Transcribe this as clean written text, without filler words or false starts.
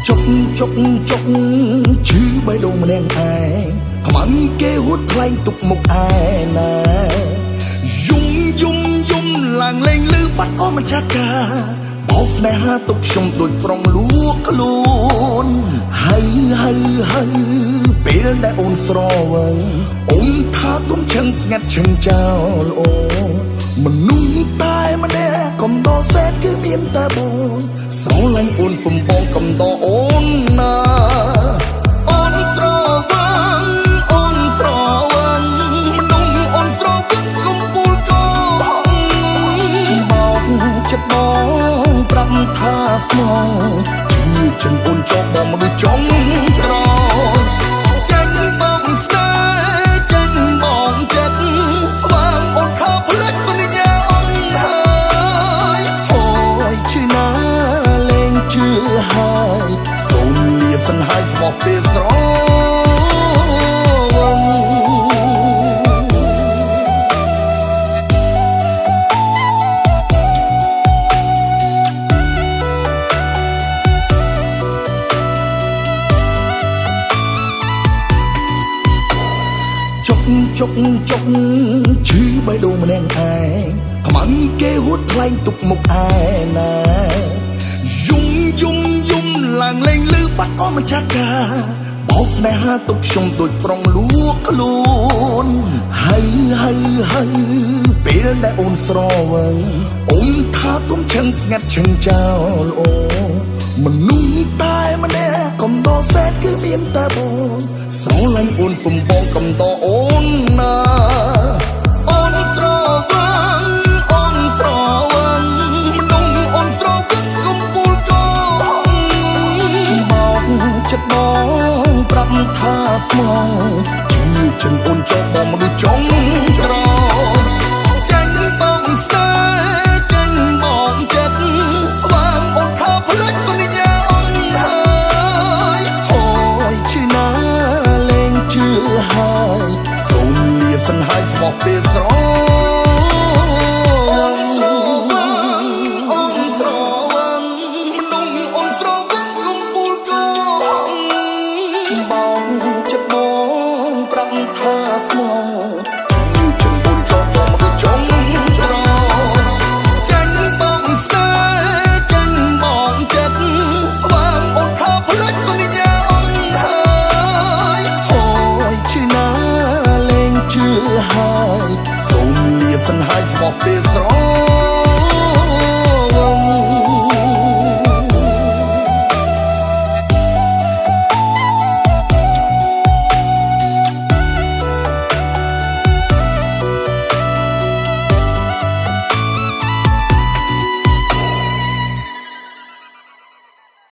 ចុកចុកចុកឈឺបេះដូងម្នាក់ឯងខ្មាំងគេហួតថ្លែងទុកមុខឯណាយំយំយំឡើងលេងលឺបាត់អមចាកាបោកស្នេហាទុកខ្ញុំដូចប្រុងលួខ្លួនហើយហើយហើយពេលដែលអូនស្រវឹងអូនថាកុំឆឹងស្ងាត់ឆឹងចោលអូមនុស្សតែម្នាក់កំដរសេតគឺមានតែបងស្រឡាញ់អូនសំបងកំដរអូនណាអូនស្រវឹងអូនស្រវឹងមនុស្សអូនស្រវឹងកំពូលកបោកចិត្តបងប្រាប់ថាស្មងជឿចិនអូនចោលបងមនុស្សចុងក្រោយចាញ់បងស្នេហ៍ចាញ់បងចិត្តស្វាមអូនខោផ្លេចសន្យាអូនហើយហូយឈឺណាលែងជឿហើយសូមលាសិនហើយស្មោះពេលស្រវឹងចុកចុកចុកឈឺបេះដូងម្នាក់ឯងខ្មាំងគេហួតថ្លែងទុកមុខឯណាយំយំយំឡើងលេងលឺបាត់អមចាកាបោកស្នេហាទុកខ្ញុំដូចប្រុងលួខ្លួនហើយហើយហើយពេលដែលអូនស្រវឹងអូនថាកុំឆឹងស្ងាត់ឆឹងចោលអូមនុស្សតែម្នាក់កំដរសេតគឺមានតែបងស្រឡាញ់អូនសំបងកំដរអូនណាអូនស្រវឹងអូនស្រវឹងមនុស្សអូនស្រវឹងកំពូលកបោកចិត្តបងប្រាប់ថាស្មងជឿចិនអូនចោលបងមនុស្សចុងក្រោយចាញ់បងស្នេហ៍ចាញ់បងចិត្តស្វាមអូនខោផ្លេចសន្យាអូនហើយហូយឈឺណាលែងជឿហើយសូមលាសិនហើយស្មោះពេលស្រវឹងអូនស្រវឹងមនុស្សអូនស្រវឹងកំពូលកបោកចិត្តបងប្រាប់ថាស្មោះជឿចិនអូនចោលបងមនុស្សចុងក្រោយចាញ់បងស្នេហ៍ចាញ់បងចិត្តស្វាមអូនខោផ្លេចសន្យាអូនហើយហូយឈឺណាលែងជឿហើយសូមលាសិនហើយស្មោះពេលស្រ